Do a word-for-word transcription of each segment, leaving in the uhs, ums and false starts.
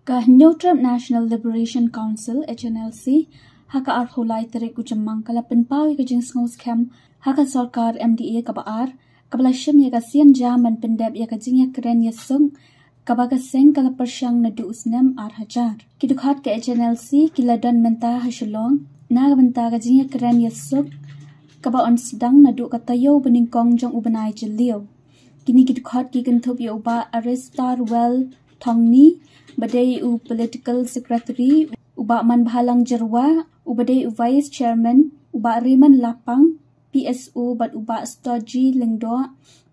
Ka Hynñiewtrep National Liberation Council, H N L C, ha ka arphew lai tarik u Jymmang ka la pynpaw ïa ka jingsngewskhem ha ka sorkar M D A kaba ar, kaba la shim ïa ka sienjam ban pyndep ïa ka jingïakren ïasuk kaba ka seng ka la pyrshang naduh u snem ar hajar. Ki dkhot ka H N L C ki la don mynta ha Shillong na ka bynta ka jingïakren ïasuk kaba yn sdang naduh ka taïew banyngkong jong u bnai Jylliew. Kine ki dkhot ki kynthup ïa u Bah Aristarwell Thongni, ba dei u Political Secretary, u Bah Manbhalang Jyrwa, uba dei u Vice Chairman, u Bah Raymond Lapang, P S O, bad u Bah Storjee Lyngdoh,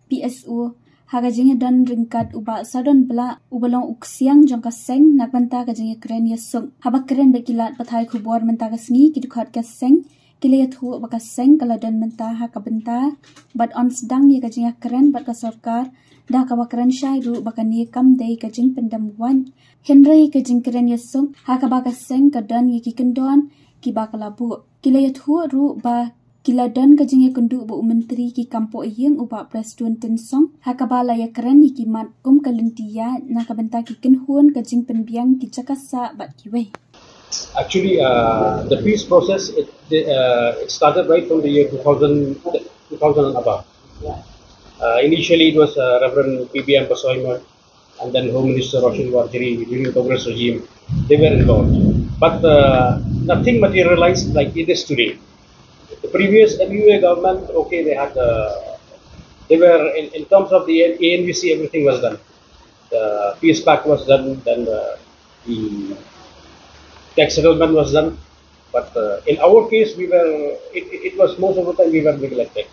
P S O, ha ka jingïadon ryngkat u Bah Sadon Blah, uba long u ksiang jong ka seng na ka bynta ka jingïakren ïasuk. Haba kren bad ki lad pathai khubor mynta ka sngi, ki dkhot ka seng ki la ïathuh ba ka seng ka la don mynta ha ka bynta bad yn sdang ïa ka jingïakren bad ka sorkar, da kaba kren shai ruh ba kane kam dei ka jingpyndem wad, hynrei ka jingkren ïasuk ha kaba ka seng ka don ïa ki kyndon kiba ka la buh. Ki la ïathuh ruh ba ki la don ka jingïakynduh bad u Myntri ki kam pohïing u Bah Prestone Tynsong ha kaba la ïakren ïa ki mat kum ka lynti ïaid na ka bynta ki kynhun, ka jingpynbiang ki jaka sah bad kiwei. Actually, uh, the peace process, it, uh, it started right from the year two thousand, two thousand and above. Uh, initially, it was uh, Reverend P B M Basaiawmoit and then Home Minister Roshan Warjri during Congress regime. They were involved. But uh, nothing materialized like it is today. The previous M U A government, okay, they had, uh, they were, in, in terms of the A N V C, everything was done. The peace pact was done, then the, the tax settlement was done. But uh, in our case, we were, it, it was most of the time we were neglected.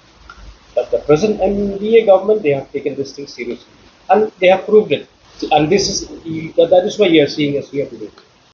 But the present M D A government, they have taken this thing seriously. And they have proved it. And this is, that, that is why you are seeing us here today.